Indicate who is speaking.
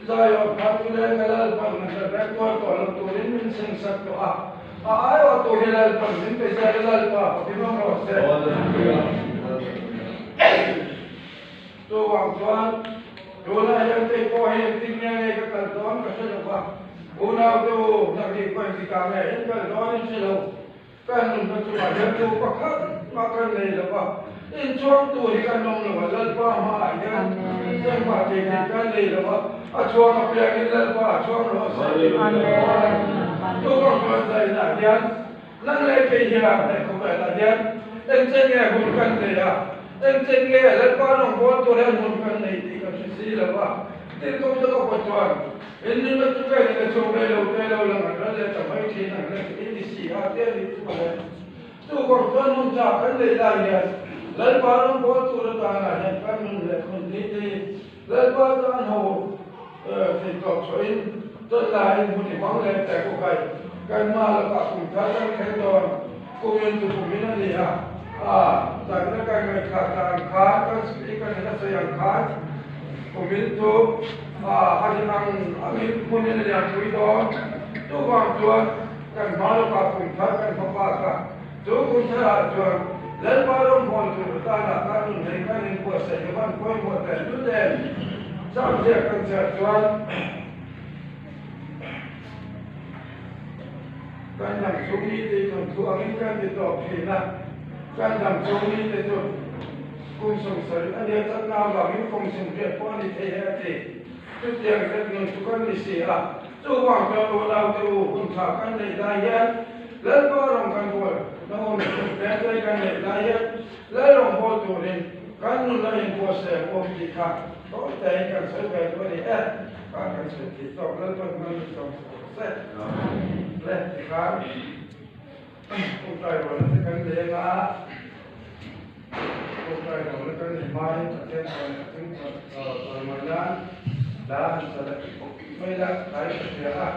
Speaker 1: Zaiawt kha chu leng ka Lalpan na hre reng tuar tawh lo turin min seng sak tawh a, a aiawh tu hi Lalpan min pe zel a, Lalpa pakin awm rawh se. Chuvang chuan tunah hian kei pawh hi engtin nge nge ka kal dawn ka hre lo va, unau te u, nangni pawh engtikah nge in kal dawn in hre lo. Kan nunna chungah hian tu pakhat mah kan nei lo va, inchhuang tur hi kan awm lo a, Lalpa hmaah hian engmah tih theih kan nei lo va, a chhuang apiangin Lalpa a chhuang rawh se tih kan hmu a ni. Chuvang chuan zainah hian nang leh kei hian he khawvelah hian engchen nge hun kan nei a, engchen nge Lalpa rawngbâwl tur hian hun kan nei tih kan hre si lo va, tin kawng te ka pawh chuan In nunna chu ka in la chhung rei lo te lo lang an ral leh ta mai thin ang le in ti si a te a nih chu ka le. Chu kawng chuan nun tha kan neih lai hian Lalpa rawng bawl tur atana hian kan nun leh hun ni te hi Lalpa tan ho thei tawp chhuahin tawn laiin hun i hmang leh ta ku kai kan hma lakah kum thar kan thleng dawn kumin chu kumin a ni a a takna kan ngaihthlak ta ang khan kan speaker in a sawi ang khan kumin chu A rin ang angin hmunin a lian pui dawn. Chuvang chuan kan hma lawkah kum thar kan hma bak a, chu kum tharah chuan Lalpa rawngbâwl tur atana kan nun hei kan inbuatsaih hi hman pawimawh tel lut em? Chang ziak kan chhiar chuan kan dam chhung ni te hi thawnthu angin kan ti tawp thin a, kan dam chhung ni te chu Kum 70 a nia chakna avangin kum 80 pawh a ni thei he a ti. Chutiang zet nun chu kan ni si a, chuvang chuan unaute u hun tha kan neih lai hian Lalpa rawng kan bawl na hun hun tlem kan neih lai hian Lal rawng bawl turin kan nun a inbuatsaih awm tih kha tawi tahin kan sawi ve duh a ni e. Kha kan sawi tih tawk Lalpa hmang min sawm sak se. Le tikhan. Kawngkai rualna te kan leng a, kawngkai rualna kan leh hmain Pathian chuan a thing chawimawi nan hla han sa leh mai la, tlai ka hria a.